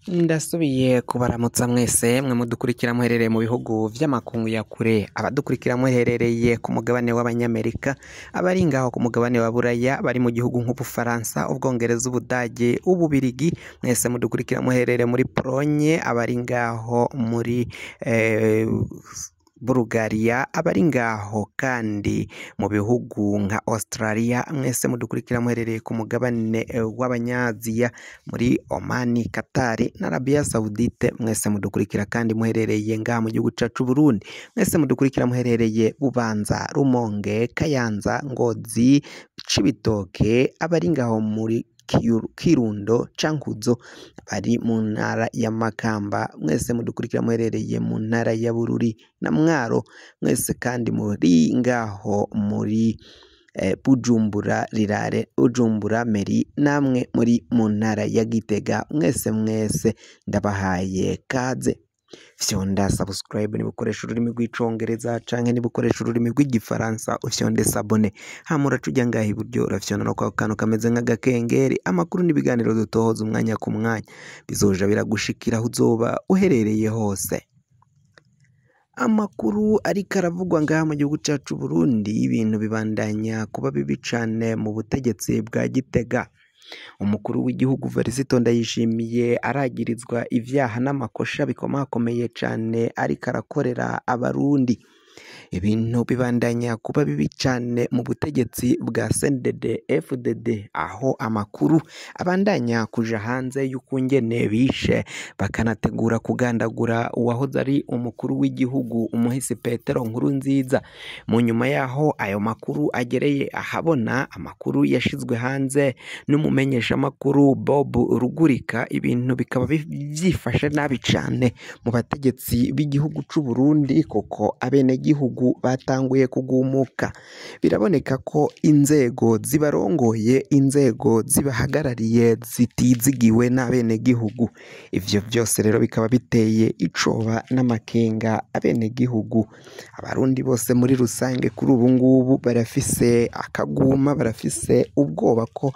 Ndasubiye kubaramutsa mwese mwe mudukurikira muherereye mu bihugu vy'amakungu ya kure, abadukurikira muherereye ku mugabane w'abanyamerika, abari ngaho ku mugabane wa Buraya, bari mu gihugu nk'Ubufaransa, Ubwongereza, Ubudage, Ububirigi, mwese mudukurikira muherereye muri Polonye, abari ngaho muri Bulgaria, abari ngaho kandi mu bihugu nka Australia, mwese mudukurikira muherereye ku mugabane w'abanyaziya muri Oman, Qatar na Arabia Saudite, mwese mudukurikira kandi muherereye ngaha mu gihugu cacu Burundi, mwese mudukurikira muherereye Bubanza, Rumonge, Kayanza, Ngozi, Cibitoke, abari ngaho muri Kirundo, Cankuzo, bari mu ntara ya Makamba, mwese mudukurikira muherereye mu ntara ya Bururi na Mwaro, mwese kandi muri ngaho muri Bujumbura Rirare, Bujumbura Meri, namwe muri mu ntara ya Gitega, mwese mwese ndabahaye kaze. Fyonda subscribe niba ukoresha ururimi rw'icongereza canke niba ukoresha ururimi rw'igifaransa ufyonde s'abonner, hama uraca uja ngaha iburyo urafyonda no kwako kantu kameze nk'agakengeri. Amakuru n'ibiganiro dutohoza umwanya ku mwanya bizoja biragushikira aho uzoba uherereye hose. Amakuru ariko aravugwa ngaha mu gihugu cacu Burundi, ibintu bibandanya kuba bibi cane mu butegetsi bwa Gitega. Umukuru w'igihugu Varisito Ndayishimiye aragirizwa ivyaha n'amakosha bikomakomeye cane ariko arakorera abarundi. Ibintu bibandanya kuba bibi cane mu butegetsi bwa CNDD FDD, aho amakuru abandanya kuja hanze y'ukungene bishe bakanategura kugandagura uwahoze ari umukuru w'igihugu umuhisi Petero Nkurunziza. Mu nyuma yaho ayo makuru agereye ahabona, amakuru yashizwe hanze n'umumenyeshamakuru Bob Rugurika, ibintu bikaba vyifashe nabi cane mu bategetsi b'igihugu c'u Burundi, kuko abenegihugu batanguye kugumuka. Biraboneka ko inzego zibarongoye, inzego zibahagarariye zitizigiwe n'abenegihugu. Ivyo vyose rero bikaba biteye icoba n'amakenga abenegihugu. Abarundi bose muri rusange kuri ubu ngubu barafise akaguma, barafise ubwoba ko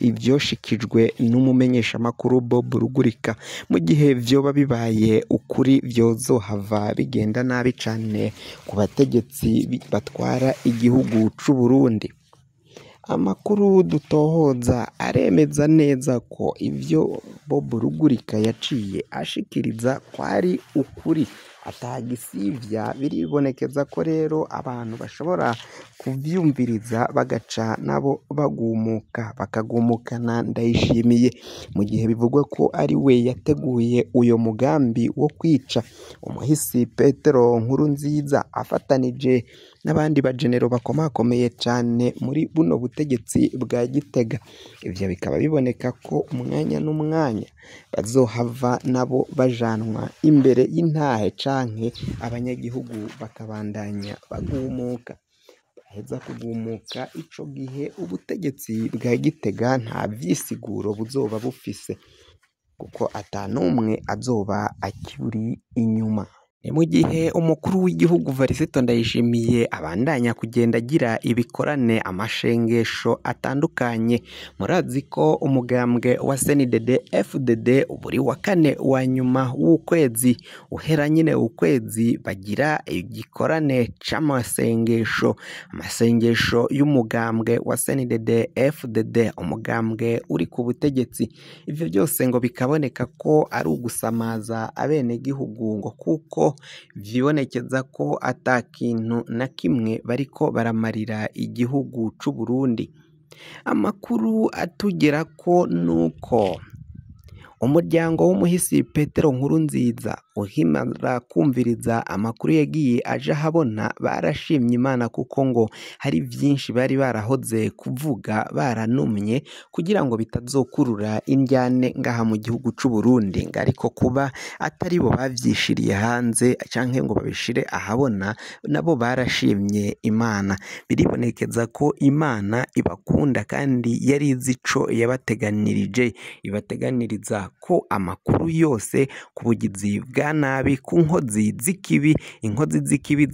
ivyoshikijwe n'umumenyeshamakuru Bob Rugurika, mu gihe vyoba bibaye ukuri vyozohava bigenda nabi cane ku bategetsi batwara igihugu c'u Burundi. Amakuru dutohoza aremeza neza ko ivyo Bob Rugurika yaciye ashikiriza kwari ukuri, atagisivya. Biribonekeza ko rero abantu bashobora kuvyumviriza bagaca nabo bagumuka, bakagumukana Ndayishimiye, mu gihe bivugwa ko ari we yateguye uyo mugambi wo kwica umuhisi Petero Nkurunziza afatanije n'abandi bajenero bakomakomeye cane muri buno butegetsi bwa Gitega. Ivyo bikaba biboneka ko umwanya n'umwanya bazohava nabo bajanwa imbere y'intahe canke abanyagihugu bakabandanya bagumuka. Baheza kugumuka ico gihe ubutegetsi bwa Gitega nta vyisiguro buzoba bufise, kuko ata n'umwe azoba akiri inyuma. Ni mu gihe umukuru w'igihugu Varisito Ndayishimiye abandanya kugenda agira ibikorane, amashengesho atandukanye. Murazi ko umugambwe wa CNDD FDD buri wa kane wa nyuma w'ukwezi uhera nyine ukwezi bagira igikorane c'amasengesho, amasengesho y'umugambwe wa CNDD FDD, umugambwe uri ku butegetsi. Ivyo byose ngo bikaboneka ko ari ugusamaza abenegihugu, ngo kuko vyibonekeza ko ata kintu na kimwe bariko baramarira igihugu c'u Burundi. Amakuru atugerako nuko umuryango w'umuhisi Petero Nkurunziza ukimara kumviriza amakuru yagiye aja ahabona, barashimye Imana kuko ngo hari vyinshi bari barahoze kuvuga baranumye kugira ngo bitazokurura indyane ngaha mu gihugu c'u Burundi, ngo ariko kuba atari bo bavyishiriye hanze canke ngo babishire ahabona, nabo barashimye Imana. Biribonekeza ko Imana ibakunda kandi yari izi ico yabateganirije, ibateganiriza bivugwa ko amakuru yose ku bugizi bwa nabi ku nkozi z'ikibi, inkozi z'ikibi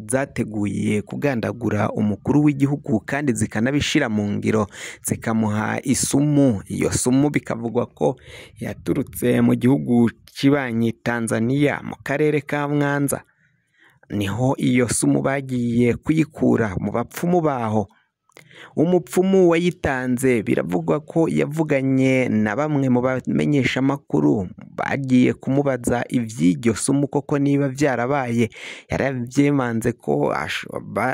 zateguye kugandagura umukuru w'igihugu kandi zikanabishira mu ngiro, zikamuha isumu. Iyo sumu bikavugwa ko yaturutse mu gihugu kibanyi Tanzania mu karere ka Mwanza, niho iyo sumu bagiye kuyikura mu bapfumu baho. Umupfumu wayitanze biravugwa ko yavuganye na bamwe mu bamenyeshamakuru bagiye kumubaza ivy'iryo sumu koko niba vyarabaye. Yaravyemanze ko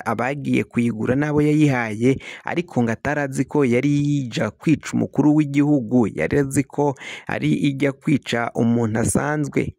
abagiye kuyigura n'abo yayihaye, ariko ngo atarazi ko yari yija kwica umukuru w'igihugu, yari azi ko ari ijya kwica umuntu asanzwe.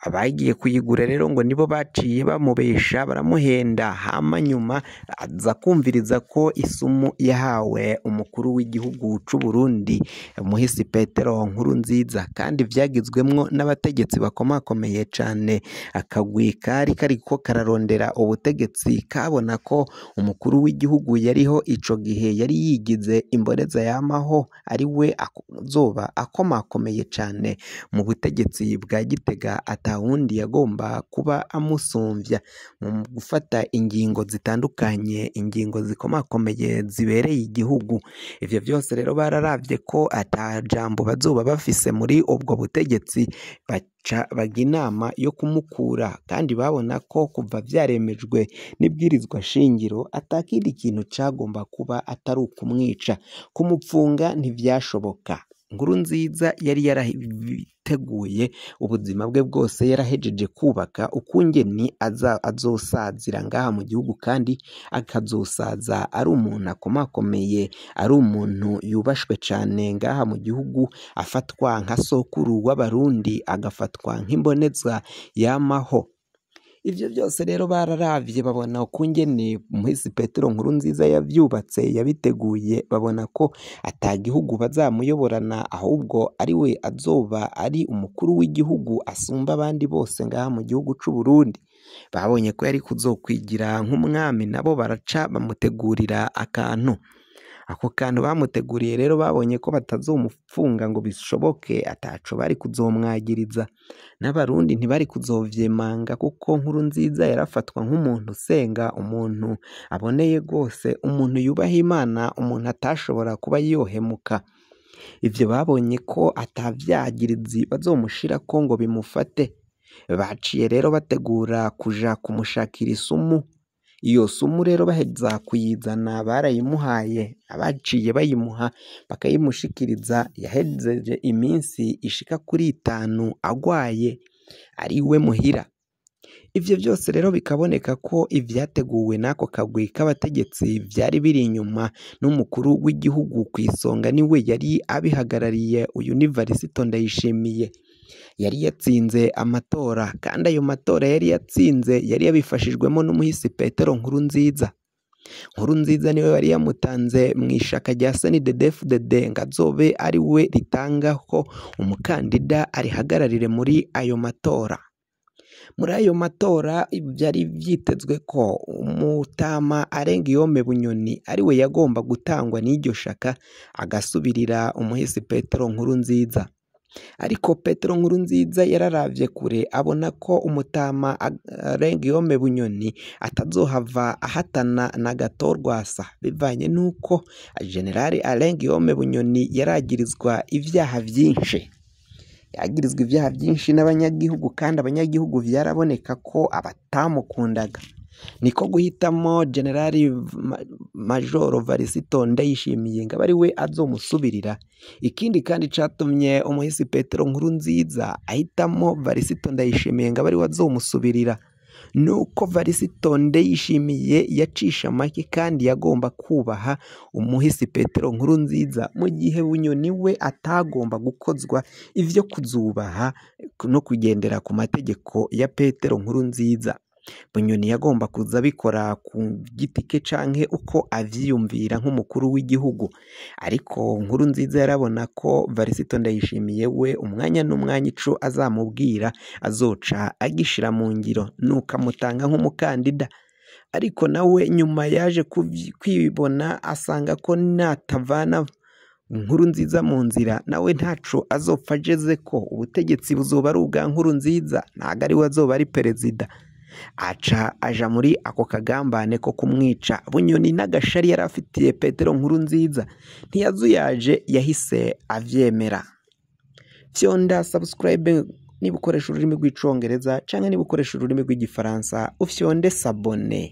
Abagiye kuyigura rero ngo nibo baciye bamubesha baramuhenda, hama nyuma aza kumviriza ko isumu yahawe umukuru w'igihugu c'u Burundi Muhisi Petero Nkurunziza, kandi vyagizwemwo n'abategetsi bakomakomeye cane. Akagwi kari kariko kararondera ubutegetsi kabona ko umukuru w'igihugu yariho ico gihe yari yigize imboneza yamaho, ari we azoba akomakomeye cane mu butegetsi bwa Gitega, atawundi yagomba kuba amusumvya mu gufata ingingo zitandukanye, ingingo zikomakomeye zibereye igihugu. Ivyo vyose rero bararavye ko ata jambo bazoba bafise muri ubwo butegetsi, baca bajya inama yo kumukura, kandi babona ko kuva vyaremejwe n'ibwirizwa shingiro atakindi kintu cagomba kuba atari ukumwica, kumupfunga ntivyashoboka. Nkurunziza yari yarabiteguye ubuzima bwe bwose, yarahejeje kubaka ukungeni azosazira ngaha mu gihugu, kandi akazosaza ari umuntu akomakomeye, ari umuntu yubashwe cane ngaha mu gihugu, afatwa nka sokuru w'abarundi, agafatwa nk'imboneza yamaho. Ivyo vyose rero bararavye babona ukungene Muhisi Petero Nkurunziza yavyubatse, yabiteguye, babona ko ata gihugu bazamuyoborana, ahubwo ari we azoba ari umukuru w'igihugu asumba abandi bose ngaha mu gihugu c'u Burundi. Babonye ko yari kuzokwigira nk'umwami, nabo baraca bamutegurira akantu. Ako kantu bamuteguriye rero babonye ko batazomufunga ngo bishoboke, ataco bari kuzomwagiriza, n'abarundi ntibari kuzovyemanga, kuko Nkurunziza yarafatwa nk'umuntu usenga, umuntu aboneye rwose, umuntu yubaha Imana, umuntu atashobora kuba yohemuka. Ivyo babonye ko atavyagirizi bazomushirako ngo bimufate, baciye rero bategura kuja kumushakira isumu. Iyo sumu rero baheza kuyizana barayimuhaye, abaciye bayimuha bakayimushikiriza. Yahejeje iminsi ishika kuri 5 agwaye ari we muhira. Ivyo vyose rero bikaboneka ko ivyateguwe n'ako kagwi k'abategetsi vyari biri inyuma n'umukuru w'igihugu kw'isonga, niwe yari abihagarariye. Uyu ni Varisito Ndayishimiye, yari yatsinze amatora, kandi ayo matora yari yatsinze yari yabifashijwemo n'umuhisi Petero Nkurunziza. Nkurunziza niwe yari yamutanze mw'ishaka rya CNDD-FDD ngo azobe ari we ritangaho umukandida arihagararire muri ayo matora. Muri ayo matora vyari vyitezwe ko umutama Arengiyome Bunyoni ari we yagomba gutangwa n'iryo shaka agasubirira umuhisi Petero Nkurunziza. Ariko Petero Nkurunziza yararavye kure, abona ko umutama Arengiyome Bunyoni atazohava ahatana na Gatorwasa, bivanye nuko Generali Arengiyome Bunyoni yaragirizwa ivyaha vyinshi. Yagirizwa ivyaha vyinshi n'abanyagihugu, kandi abanyagihugu vyaraboneka ko abatamukundaga. Niko guhitamo Generali Majoro Varisito Ndayishimiye ngo abe ari we azomusubirira. Ikindi kandi catumye umuhisi Petero Nkurunziza ahitamo Varisito Ndayishimiye ngo abe ari we azomusubirira, nuko Varisito Ndayishimiye yacisha make kandi yagomba kubaha umuhisi Petero Nkurunziza, mu gihe Bunyoni we atagomba gukozwa ivyo kuzubaha no kugendera ku mategeko ya Petero Nkurunziza. Bunyoni yagomba kuza abikora ku giti ke canke uko avyiyumvira nk'umukuru w'igihugu, ariko Nkurunziza yarabona ko Varisito Ndayishimiye we umwanya n'umwanya ico azamubwira azoca agishira mu ngiro, nuko amutanga nk'umukandida. Ariko nawe nyuma yaje kwibona asanga ko natavana Nkurunziza mu nzira, nawe ntaco azopfa ageze ko ubutegetsi buzoba ari ubwa Nkurunziza, ntago ari we azoba ari perezida. Aca aja muri ako kagambane ko kumwica. Bunyoni n'agashari yari afitiye Petero Nkurunziza ntiyazuyaje, yahise avyemera. Fyonda subscribe niba ukoresha ururimi rw'icongereza canke niba ukoresha ururimi rw'igifaransa ufyonde s'abonner.